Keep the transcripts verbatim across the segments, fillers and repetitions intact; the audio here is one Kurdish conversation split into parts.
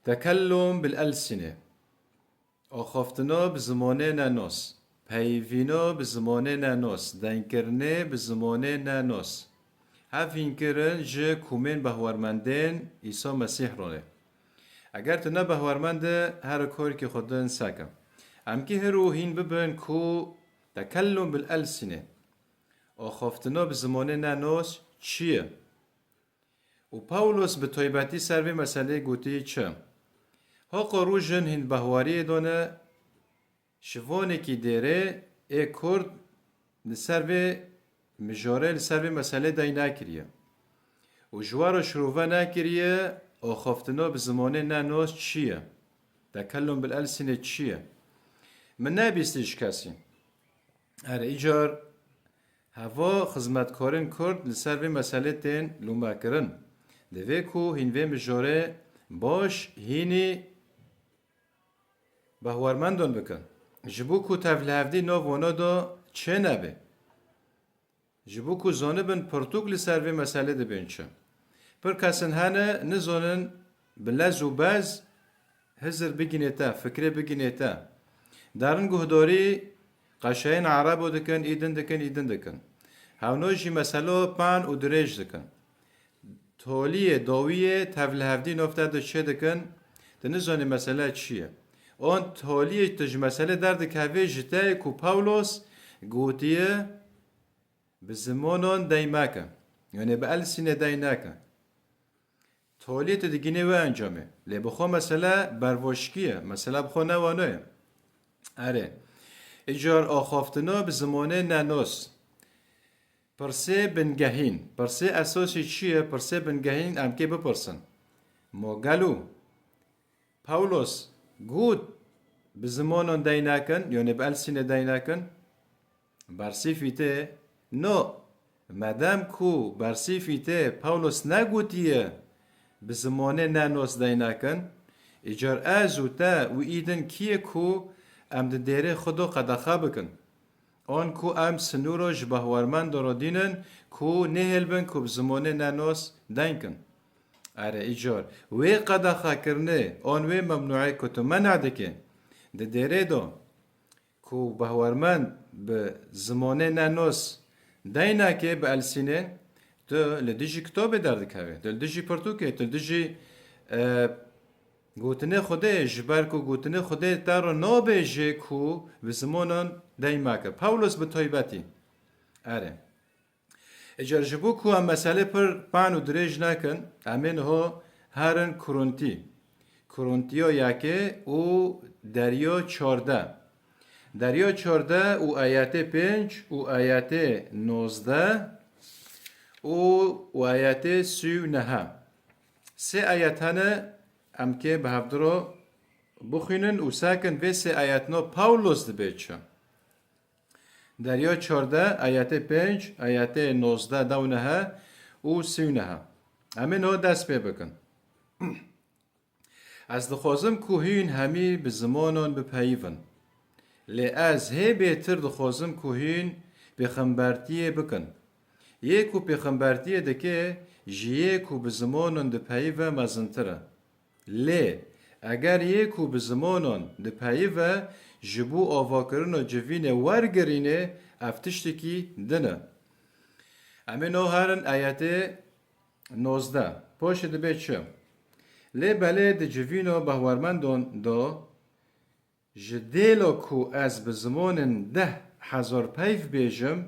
Tekellum bil elsine. Axaftina bi zimanê nenos. Peyvîna bi zimanê nenos. Dengkirinê bi zimanê nenos. Hevhînkirin ji kûmên behwermendên Îsa Mesîh re ne. Eger tu ne behwermend î, here korkî xwe din seke. Em kî hiro hîn bibin ku tekellum bil elsine. Axaftina bi zimanê nenos çi ye? Û Pawlos bi taybetî ser vê meseleyê gotî çi? Haqa rojin hîn behwariyê dane, şivanekî dêrê ê Kurd li ser vê mijarê, li ser vê meselê dey nekiriye. Û ji we re şirove nekiriye, axaftina bi zimanê nenos çi ye? Tekellum bil elsine çi ye? Min nebîstî ji kesî. Erê, îcar heva xizmetkarên Kurd li ser vê meselê tên lûmekirin. Divê ku hîn vê mijarê baş hînî behwermendon bikin. Ji bo ku tevlihevdî nav wana de çênebe. Ji bo ku zanibin pirtûk li ser vê meselê dibên çi. Pir kesin hene nizanin bi lez û bez hizir bigînê te, fikrê bigînê te. Derin guhdarî qeşeyên erebo dikin, îdin dikin, îdin dikin. Hewno jî meselo pan û dirêj dikin. Toliyê, dawiyê tevlihevdî nav te de çê dikin, tu nizanî mesele çi ye. On toliyê tu ji meselê derdikevê ji te ye ku Pawlos gotiye, bi zimonon dey meke. Yanî bi elsînê dey neke. Toliyê tu digînê wê encamê. Lê bi xwe mesele bervoşkî ye. Mesele bi xwe ne wano ye. Erê. Îcar axaftina bi zimonê nenos. Pirsê bingehîn. Pirsê esasî çi ye? Pirsê bingehîn em kê bipirsin. Ma gelo Pawlos got bi zimonon dey nekin, yanî bi elsînê dey nekin? Bersîfî tê? No. Medem ku bersîfî tê, Pawlos negotiye bi zimonê nenos dey nekin, îcar ez û te û îdin kî ye ku em di dêrê xwe de qedexe bikin? An ku em sinûro ji behwermendo re dînin ku nehêlbin ku bi zimonê nenos dey kin? Erê, îcar wê qedexekirinê an wê memnûê ku tu mena dikê di dêrê de ku behwermend bi zimonê nenos dey nake bi elsînê, tu li dijî kitobê derdikevê, tu li dijî pirtûkê, tu li dijî, e, gotinê Xwedê, ji ber ku gotinê Xwedê te re nabêje ku bi zimonan dey meke. Pawlos bi taybetî. Erê. Îcar ji bo ku em meselê pir pan û dirêj nekin, em ê niho herin Kurintî. Kurintiyo yekê û deriyo çardeh. Deriyo çardeh û ayetê pênc û ayetê nozdeh û, û ayetê sî û neh. Sê ayet hene, em kê bi hevdiro bixwînin û sekin vê sê ayetno Pawlos dibê çi. Deriyo çardeh, ayetê pênc, ayetê nozdeh, deh û neh û sî û neh. Em ê niho dest pê bikin. Ez dixwazim ku hîn hemî bi zimonon bipeyivin. Lê ez hê bêtir dixwazim ku hîn pêxembertiyê bikin. Yê ku pêxembertiyê dike, ji yê ku bi zimonon dipeyive mezintir e. Lê eger yê ku bi zimonon dipeyive, ji bo avakirina civînê wergirîne, ev tiştekî din e. Em ê niho herin ayetê nozdeh. Paşê dibê çi? Lê belê di civîna behwermendon de, ji dêlo ku ez bi zimonên deh hezar peyv bêjim,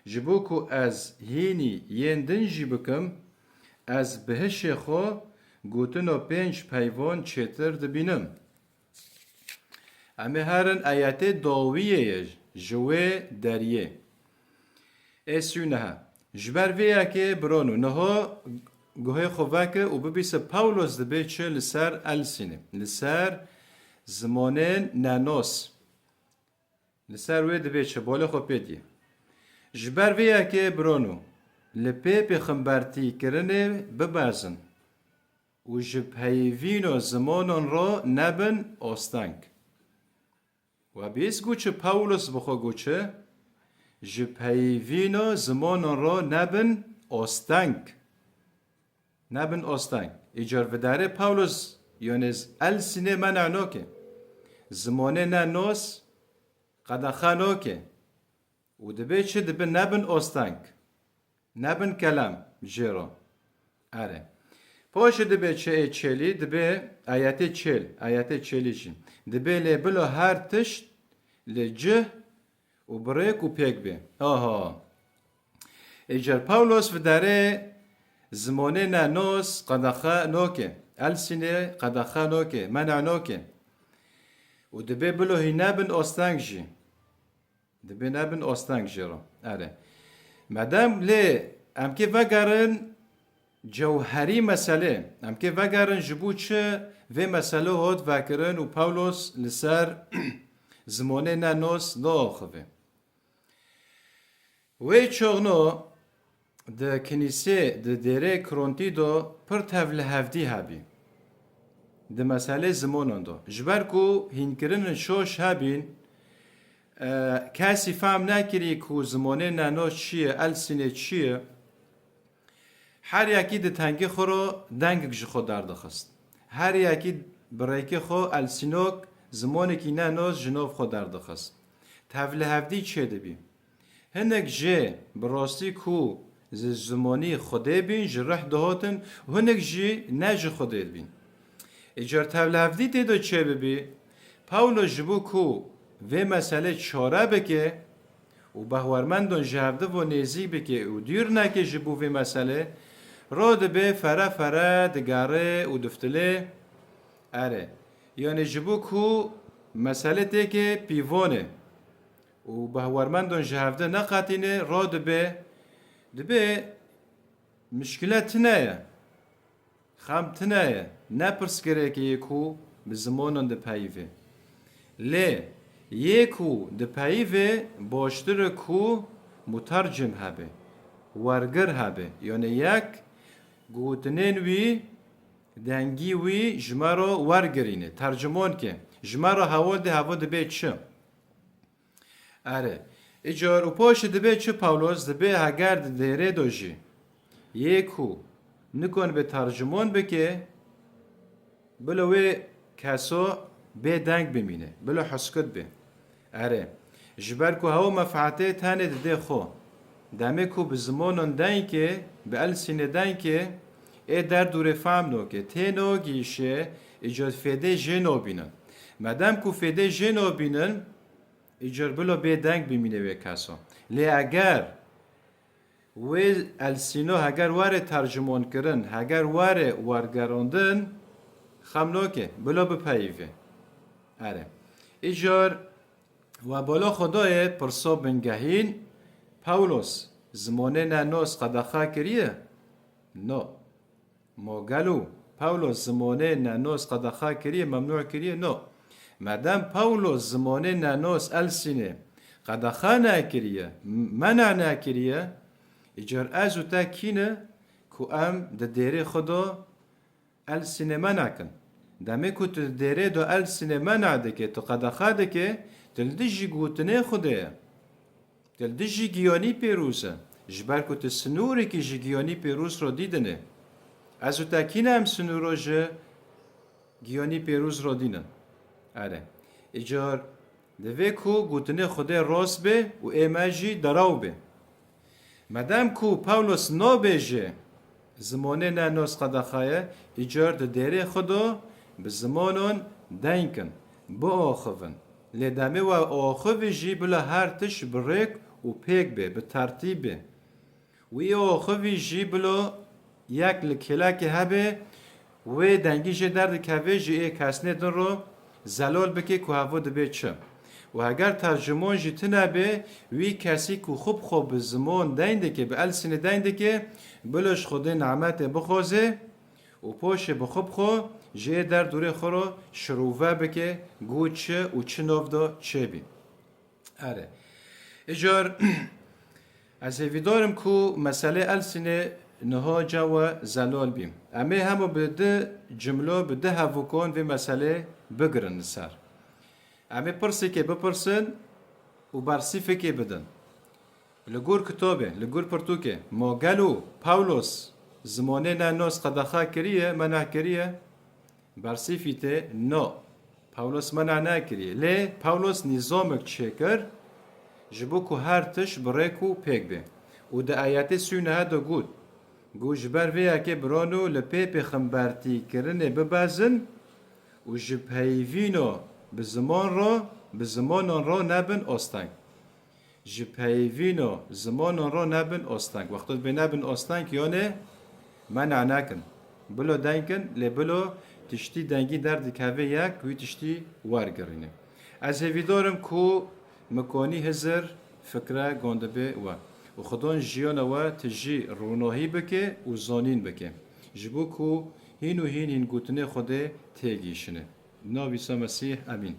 ji bo ku ez hînî yên din jî bikim, ez bi hişê xwe gotina pênc peyvan çêtir dibînim. Em ê herin ayetê dawiyê ye ji wê deriyê. Ê sî û neh. Ji ber vê yekê birano niho guhê xwe veke û bibîse Pawlos dibê çi li ser elsînê, li ser zimonên nenos. Li ser wê dibê çi, bolê xwe pê dî. Ji ber vê yekê birano li pê pêxembertîkirinê biberzin û ji peyvîno zimonon re nebin asteng. We bîst ku çi Pawlos bi xwe got çi? Ji peyvîno zimonon re nebin asteng. Nebin asteng. Îcar vidarê Pawlos Yanî z-, elsînê mena noke. Zimonê ne nos qedexe noke. Û dibê çi? Dibê nebin osteng. Nebin kelem jê re. Erê. Paşê dibê çi ê çêlî? Dibê ayetê çêl, ayetê çêlî jî. Dibê lê bilo her tişt li cih û bi rêk û pêk bê. Aha. Îcar Pawlos viderê zimonê ne nos qedexe noke. Elsînê qedexe noke, mena noke. Û dibê bilo hî nebin osteng jî. Dibê nebin osteng jê re. Erê. Madem lê em kê vegerin cewherî meselê, em kê vegerin ji bo çi vê meselê hot vekirin û Pawlos li ser zimonê ne nos diaxive. Wê çaxno di kinîsê, di dêrê Krontî de pir tevlihevdî hebî. Di meselê zimonan de. Ji ber ku hînkirinên şoş hebîn, e, kesî fehm nekirî ku zimonê ne nos çi ye, elsînê çi ye. Her yekî di tengê xwe re dengek ji xwe derdixist. Her yekî bi rêkê xwe elsînok, zimonekî ne nos ji nav xwe derdixist. Tevlihevdî çêdibî. Hinek jê bi rastî ku ji zimonî Xwedê bîn, ji rih dihatin, hinek jî ne ji Xwedê bîn. Îcar tevlihevdî tê de çêbibî, Pawlo ji bo ku vê meselê çare bike û behwermendon ji hevdi ve nêzîk bike û dûr neke ji bo vê meselê, radibe fere fere digere û diftilê. Erê, yanî ji bo ku meselê têke pîvonê û behwermendon ji hevdi neqetîne, radibe, dibê mişkile tune ye. Xem tune ye, ne pirsgirêkê yê ku bi zimonan dipeyivê. Lê yê ku dipeyivê baştir e ku mutercim hebe, wergir hebe. Yanî yek gotinên wî, dengî wî ji me re wergirîne, tercimon ke. Ji me re heval de heva dibe çi? Erê. Îcar û paşê dibe çi Pawlos? Dibe heger di dêrê de jî yê ku nikon bi tercimon bike, bilo wê keso bê deng bimîne, bilo huskut be. Erê. Ji ber ku hew mefetê tenê dide xwe. Demê ku bi zimonon dengê, bi elsînê dengê, ê derdûrê fehm noke, tê nogihîşe, îcar fêdê jê nobînin. Madem ku fêdê jê nobînin, Îcar bilo bê deng bimîne wê keso. Lê eger wê elsîno heger were tercimon kirin, heger were wergerandin, xem noke, bilo bipeyivê. Erê. Îcar we balo Xwedayê pirso bingehîn, Pawlos zimonê ne nos qedexe kiriye? No. Ma gelo Pawlos zimonê ne nos qedexe kiriye, memnû kiriye? No. Madem Pawlos zimonê ne nos elsînê qedexe nekiriye, m-, mena nekiriye, îcar ez û te kî ne ku em di dêrê xwe de elsînê mena kin? Demê ku tu di dêrê de elsînê mena dike, tu qedexe dike, tu li dijî gotinê Xwedê ye. Tu li dijî giyanî pêroz e. Ji ber ku tu sinûrekî ji giyanî pêroz re dîdinê. Ez û te kî ne em sinûro ji giyanî pêroz re dînin? Erê. Îcar divê ku gotinê Xwedê rast be û ê me jî deraw be. Madem ku Pawlos nabêje, zimonê ne nos qedexe ye, îcar di dêrê xwe de bi zimonon deng kin, biaxivin. Lê demê we axivî jî bila her tişt bi rêk û pêk be, bi tertîb be. Wî axivî jî bila yek li kêlekê hebe, wê dengî jê derdikeve, ji ê kesnê din re zelal bike ku hevo dibe çi. Û heger tercimon jî tune be, wî kesî ku xwe bi xwe bi zimon deyn dike, bi elsînê deyn dike, bilo ji Xwedê nîmetê bixwaze û paşê bi xwe bi xwe ji ê derdûrê xwe re şirove bike, got çi û çi nav de çêbî. Erê. Îcar ez hêvîdar im ku meselê elsînê niha cawe zelal bî. Em ê hemû bi di cimlo, bi di hevûkon vê meselê bigirin li ser. Em ê pirsêkê bipirsin û bersîfekê bidin. Li gor kitobê, li gor pirtûkê, ma gelo Pawlos zimonê ne nos qedexe kiriye, meneh kiriye? Bersîfî tê, no. Pawlos mena nekiriye. Lê Pawlos nîzamek çêkir, ji bo ku her tişt bi rêk û pêk bê. Û di ayetê sî û nehê de got, got, ji ber vê yekê birano li pê pêxembertîkirinê bibezin û ji peyvîno bi ziman re, bi zimanan re nebin asteng. Ji peyvîno zimanan re nebin asteng. Wexta dibê nebin asteng, yanê mena nekin. Bilo deng kin, lê bilo tiştî dengî derdikeve yek, wî tiştî wergirîne. Ez hêvîdar im ku mikanî hizir fikre gandibe we û Xudan jiyana we tijî ronahî bike û zanîn bike. Ji bo ku hîn û hîn hîn gotinê Xwedê têgihîşine. Bi navê Îsa Mesîh, emîn.